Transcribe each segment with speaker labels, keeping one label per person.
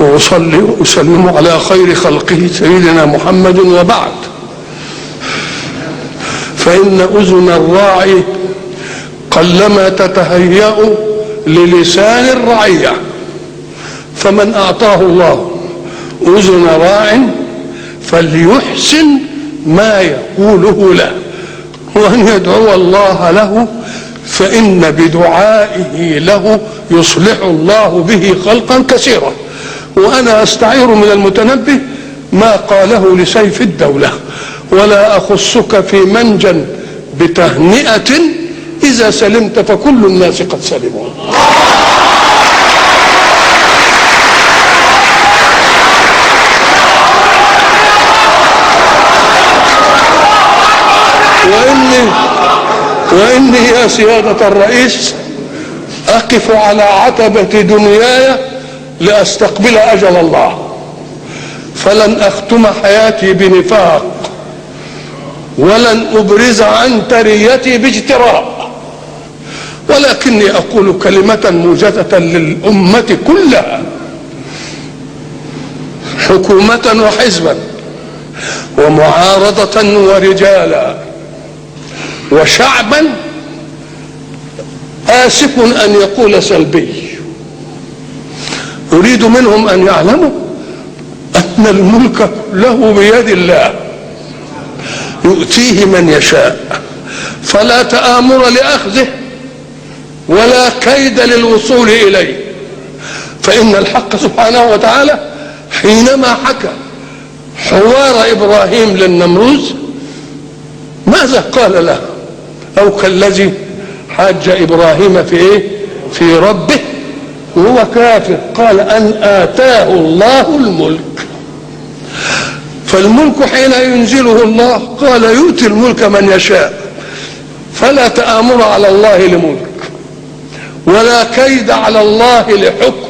Speaker 1: وأصلي وأسلم على خير خلقه سيدنا محمد، وبعد، فإن أذن الراعي قلما تتهيأ للسان الرعية، فمن أعطاه الله أذن راع فليحسن ما يقوله له، وأن يدعو الله له، فإن بدعائه له يصلح الله به خلقا كثيرا. وأنا أستعير من المتنبي ما قاله لسيف الدولة: ولا أخصك في منجا بتهنئة، إذا سلمت فكل الناس قد سلموا. وإني يا سيادة الرئيس أقف على عتبة دنياي لأستقبل أجل الله، فلن أختم حياتي بنفاق، ولن أبرز عن تريتي باجتراء، ولكني أقول كلمة موجزة للأمة كلها، حكومة وحزبا ومعارضة ورجالا وشعبا آسف أن يقول سلبي. أريد منهم أن يعلموا أن الملك له بيد الله، يؤتيه من يشاء، فلا تآمر لأخذه ولا كيد للوصول إليه. فإن الحق سبحانه وتعالى حينما حكى حوار إبراهيم للنمروذ ماذا قال له؟ أو كالذي حاج إبراهيم في إيه؟ في ربه وهو كافر، قال أن آتاه الله الملك. فالملك حين ينزله الله قال يؤتي الملك من يشاء، فلا تآمر على الله لملك ولا كيد على الله لحكم،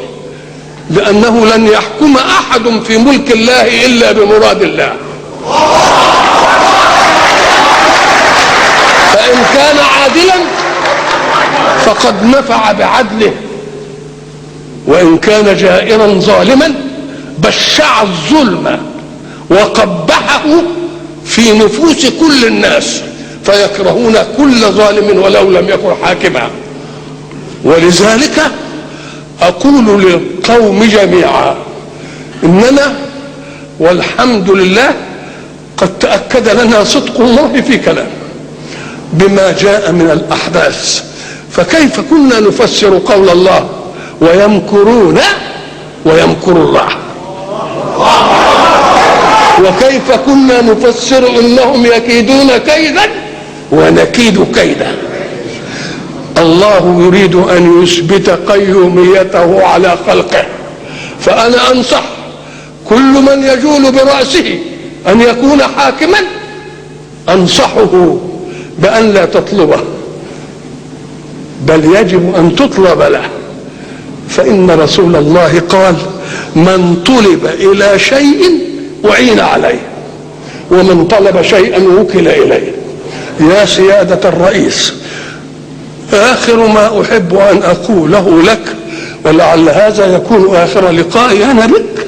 Speaker 1: لأنه لن يحكم أحد في ملك الله إلا بمراد الله. فإن كان عادلا فقد نفع بعدله، وإن كان جائرا ظالما بشع الظلم وقبحه في نفوس كل الناس، فيكرهون كل ظالم ولو لم يكن حاكما. ولذلك أقول للقوم جميعا إننا والحمد لله قد تأكد لنا صدق الله في كلامه بما جاء من الأحداث. فكيف كنا نفسر قول الله ويمكرون ويمكر الله؟ وكيف كنا نفسر انهم يكيدون كيدا ونكيد كيدا؟ الله يريد ان يثبت قيوميته على خلقه، فانا انصح كل من يجول براسه ان يكون حاكما، انصحه بان لا تطلبه، بل يجب ان تطلب له. فان رسول الله قال من طلب الى شيء أعين عليه، ومن طلب شيئا وكل إليه. يا سيادة الرئيس، آخر ما أحب أن أقوله لك، ولعل هذا يكون آخر لقائي أنا بك،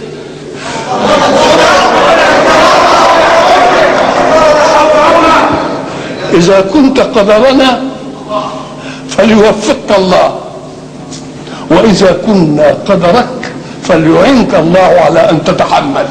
Speaker 1: إذا كنت قدرنا فليوفقك الله، وإذا كنا قدرك فليعينك الله على أن تتحمل.